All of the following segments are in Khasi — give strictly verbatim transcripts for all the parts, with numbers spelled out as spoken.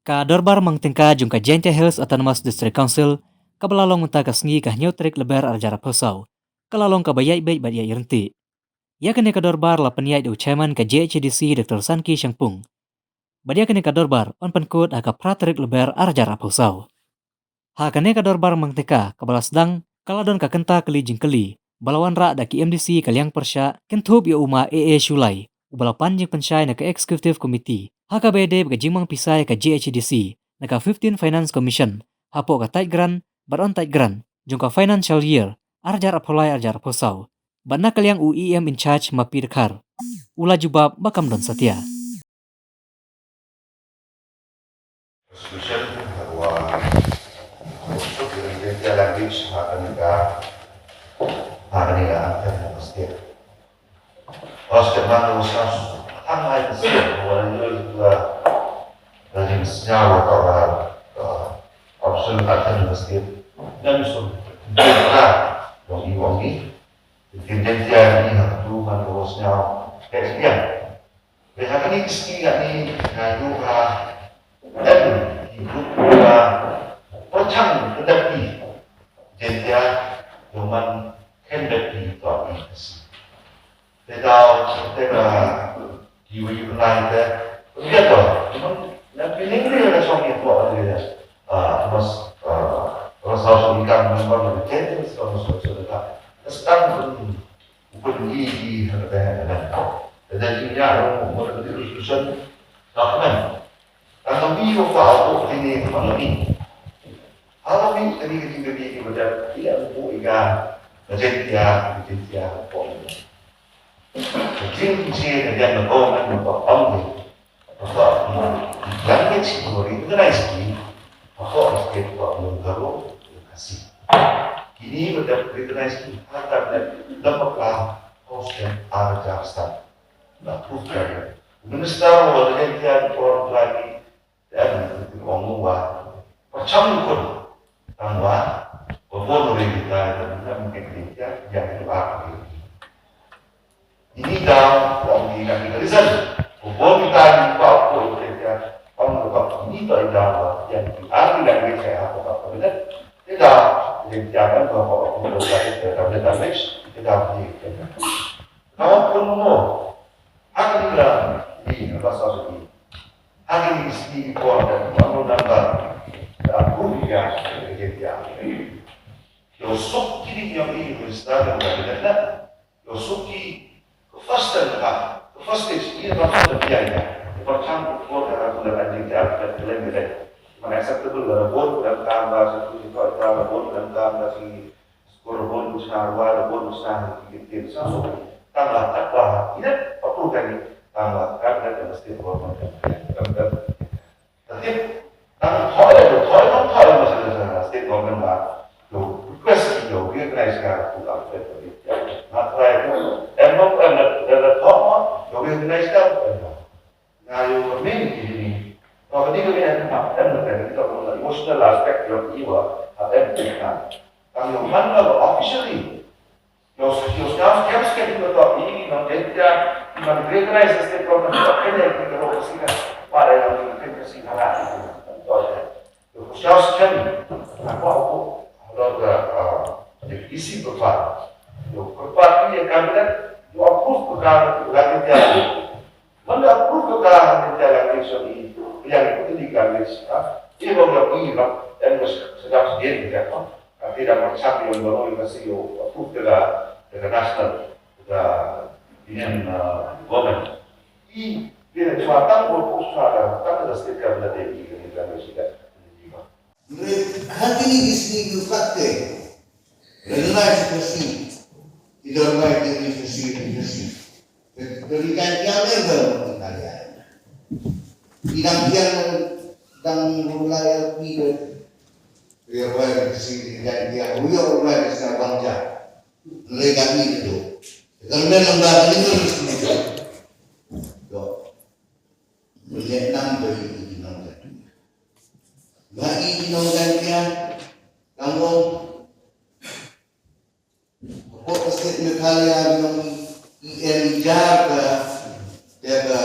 Ka Dorbar Mang Tyngka jong ka Jaintia Hills Autonomous District Council, kaba la long mynta ka sngi ka hynñiew tarik Lber arhajar arphew saw, ka la long kaba ïaid beit bad ïaid ryntih. Ïa kane ka dorbar la pynïaid da u chairman ka J H A D C Doctor Sanki Shangpung. Bad ïa kane ka dorbar yn pynkut ha ka phra tarik Lber arhajar arphew saw. Ha kane ka dorbar Mang Tyngka kaba la sdang, ka la don ka kynta kylli jingkylli ba la wanrah da ki M D C ka liang pyrshah, kynthup ïa u ma A A Shullai, uba la pan jingpynshai na ka Executive Committee, ha kaba ïadei bad ka jingmang pisa ïa ka J H A D C na ka fifteen Finance Commission, hapoh ka tight grant bad untight grant jong ka financial year arhajar arphew lai arhajar arphew saw, bad na ka liang u E M in charge ma P Dkhar, u la jubab ba kam don satia. Resolution ha ka wa, ha ka wa suk ïa ka Jaintia language ha kane ka, ha kane ka anthem ka state. Wa state man wa state, tang ai ka state wa la ïoh ïa ka jingsngew wa ka wa, wa option ka anthem ka state. Dan sum, wa ïoh ïa ka Jaintia ni ha ka tu man wa sñiaw. Ka sñiaw. Bad ha kane ka sngi kane nga ïoh ba em ki group ba pyrshang ka dap ki Jaintia, ïoh man khein dap ki to i ka sngi. Te daw te ka kiwi yu lai te. Ïa to. Ïoh man na pining ni ka song ïa to ïa. Ah, mas, ah, rasa so ikang member na Jaintia so so so ka. Ka stang pun pun i i ha ka te ha ka. Te da jingïa ro mo ka resolution document. Tang ka wi ko ka ko kini ka pang ka wi. Ala wi kini kini kini kini macam ila ko iga macam dia macam dia ko. Jing jing dia na ko na ko pang ni. Ko language ko recognize ki. Ko state ko mo garo kasi. Kini macam recognize ki. Hata na lama ka hostel arja sa. Na proof ka. Minister wa Jaintia por lagi. Em, ong wa, pyrshang kun, tang wa, ba bun ri kita, em, em, em, em, em, em, em, em. Ini daw, ong di kaki tulisan, ba bun kita di ba ko kita, ong ba ini daw daw, yang di ari dan di saya apa apa benda. Tidak, yang jangan bawa aku berkata kita, kita, kita, kita. Kau pun mau, aku bilang, ini, apa sahaja ini. Hagi ni ski ni por da ma no namba da approve ya ke dia. Yo suk ki ni yo i minister da da da. Yo suk ki ko first time ka, ko first stage ni ba ko da ya ya. Ko chang ko por da ko da ni ya da da da. Mana acceptable da bor da ka ba sa ko da bor da ka ba si Ko rabon bishar wa rabon bishar ki ki sa so. Tang la tak ba ina approve kani tang la kan da state government kan kan. Tapi tang thoi da thoi tang thoi ma sa state government ba to request ki yo recognize ka ku la. Na try ko em no em da da thoi ma yo recognize ka em no. Nga ïoh ka mih ki ni. Ka ni ka mih em ka emotional aspect ïoh i wa ha em ka. Ka ïoh man ka officially. Ïoh ïoh sñiaw sñiaw skhem skhem ka to i nong Jaintia i man recognize state government ka kene ki ka ro ka sika. Pada ïoh ki ka sika. Ïoh sñiaw sñiaw, nga kwah u halor ka, ah, D C Pyrpad. Ïoh Pyrpad ki ïa cabinet, ïoh approve ka ka ka ka ka. Manda approve ka ka ka ka ka ka ka. Ïa ka ka ka ka. Ïa ba ka ka ka. Em ka sedap sdien ka ka. Tapi da ka chak ïoh baru ïa ka si ïoh approve ka ka ka national ka Union, ah, government. I, dia cuma tang ko pusat tang ka state government dia i ka ka ka. Hynrei ha kine ki sngi ki pat te, lada nai sa ka sngi, ki don bai te ki sa sngi, ki sa sngi. Te ki kan kiang ne ba ki kan kiang. Ki dang kiang, dang rulai ki de. Ria bai ki sngi ki kan kiang, ria bai ki sngi bang ja. Hynrei ka ni tu. Ka men lang ba ka ni tu. Do. Melihat nam tu ki nang tu. Ba i ki nongkynmaw, ka mut, hapoh ka state Meghalaya ki nong i en i jar ka, ka, ka,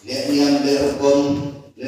leh niam leh rukom, leh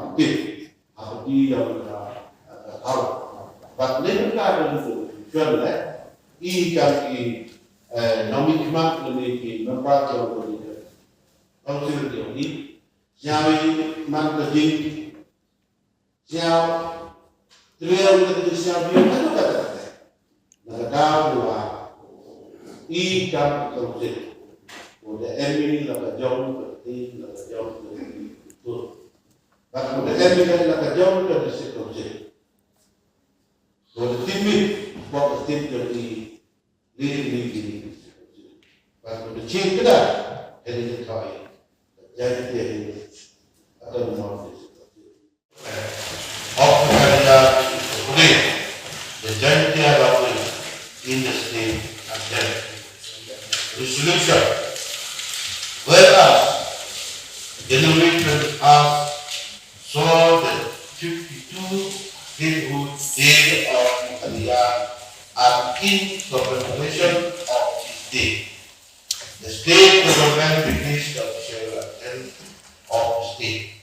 kam tip. Haba ki ïa ka ka tau. Bad ne ka ka don tu. Kön le. I kam ki eh nongmihkhmat ne ki member jong ka ni. Council jong ni. Sñiaw i man ka jing. Sñiaw. Trial ka jing sñiaw biang ka ka. Na ka daw wa. I kam ka council. Ko da em i la ka jong ka ti la ka jong ka ti. Bad ko da em i la ka jong ka district council. Ko da tim i ko da tim ka ti li li li. Bad ko da chin ka da ka ni ka thoi. Jadi dia ni. Atau mau district council. Of the Karya Kukudik, the Jaintia language in the state and Jaintia. Resolution. Whereas January twenty-first saw the fifty-two Statehood Day of Meghalaya, and in commemoration of this day, the state government released the official anthem of the state.